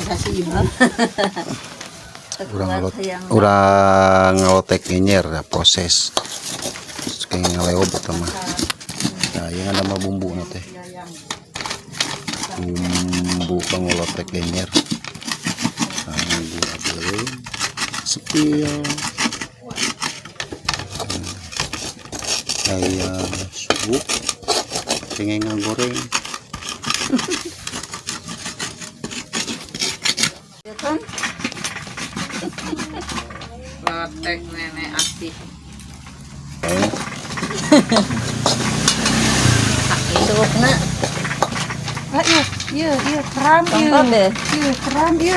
Kasih ibu. Urang ngalot, urang ngalotek genjer ya, proses kayak ngaleob eta mah. Nah, ieu ada mah bumbu teh. Bumbu pangolotek genjer. Nah, gula beureum, spill. Kayak sup, pengen ngagoreng. Ya kan? Lotek nenek Asih. Eh, Suukna. Ah, iya, iya, iya, keram, iya. Tongkol deh. Iya, keram, iya.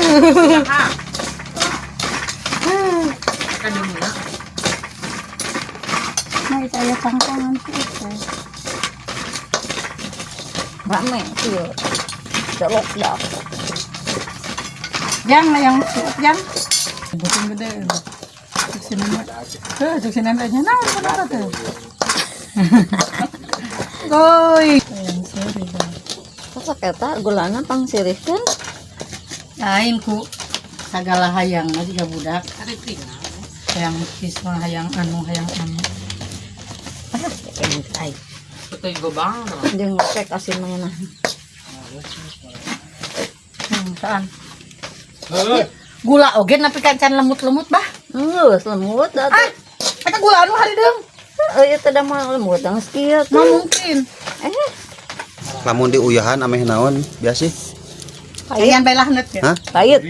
Kan di mana? Nah, itu aya cangkongan sih itu. Rame ieu. Celok dah. Jang, yang suuk jang. Bukan gede. Cuk sini mah. Tuh, cuk sini aja. Nah, kenapa tuh? Goi. Yang seri dah. Sok eta gulana pangsirihkeun. Lain ku sagala hayang mah juga budak. Hayang pisma, hayang anu, hayang anu. Ah, ai. Betul gobang. Jeung lotek asin mah. Saan? Gula oge napi kan lemut-lemut bah. Geus lemut da Ah, eta gula anu hari deung. Euy teh da mah lemut yang kieu Mah mungkin. Eh, Lamun diuyahan ameh naon biasa? Ayan bae lah net ya. Hah? Pahit.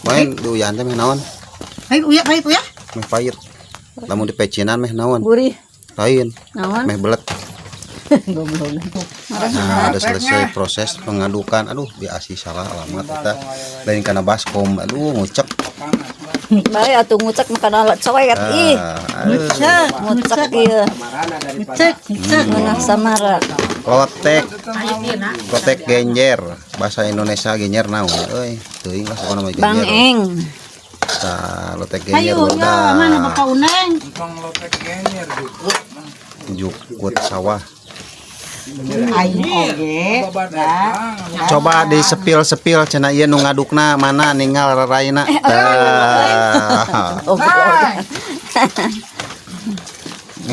Main diuyahan teh meh naon? Pahit uya, pahit uya. Meh pahit. Lamun dipecinan meh naon? Gurih. Lain. Naon? Meh belet. Goblok. Nah, udah selesai proses pengadukan. Aduh, biasi salah alamat eta. Lain kana baskom. Aduh, ngucek. Bae atuh ngucek makan alat coet ih. Ah, aduh. Ngucek ieu. Ngecek, ngecek. Ngeunah samara. Lotek. Lotek genjer. Bahasa Indonesia genjer naon euy? Teuing lah pokona mah genjer. Bangeng. Tah, lotek genjer Ayo, ya, mana udah. Bapak Uneng? Jukut sawah. Aing oge. Coba disepil-sepil cenah ieu nu ngadukna mana ninggal raraina. Tah. Oh,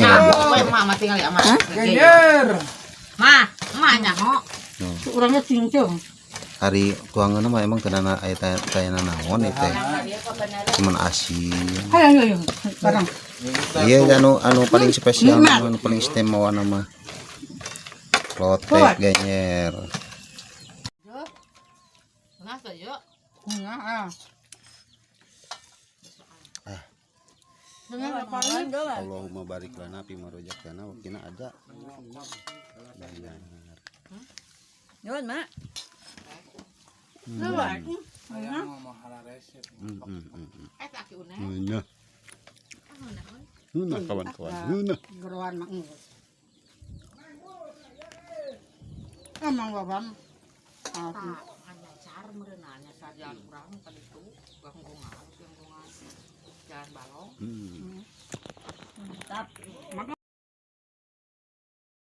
Nah, emak mah tinggal ya, emak. Genjer. Mah, emak nyaho. Urangnya cincung. Hari tuangan mah emang teu aya tayana naon ieu teh. Cuman asin. Ayo, ayo, ayo. Barang. Iya anu anu paling spesial anu paling istimewa nama lotek genyer. Nah, yuk. Nah, ah. Allahumma barik lana fi ma razaqtana wa qina adza. Bayar. Nyuwun, Mak. Eh, aki une. Nah. Nah kawan-kawan. Nah. Geroan mah. Emang babam. Ah, Nyasar meureunna nyasar jalan urang ka ditu, ganggungan, ganggungan. Jalan balong. Hmm. Mantap.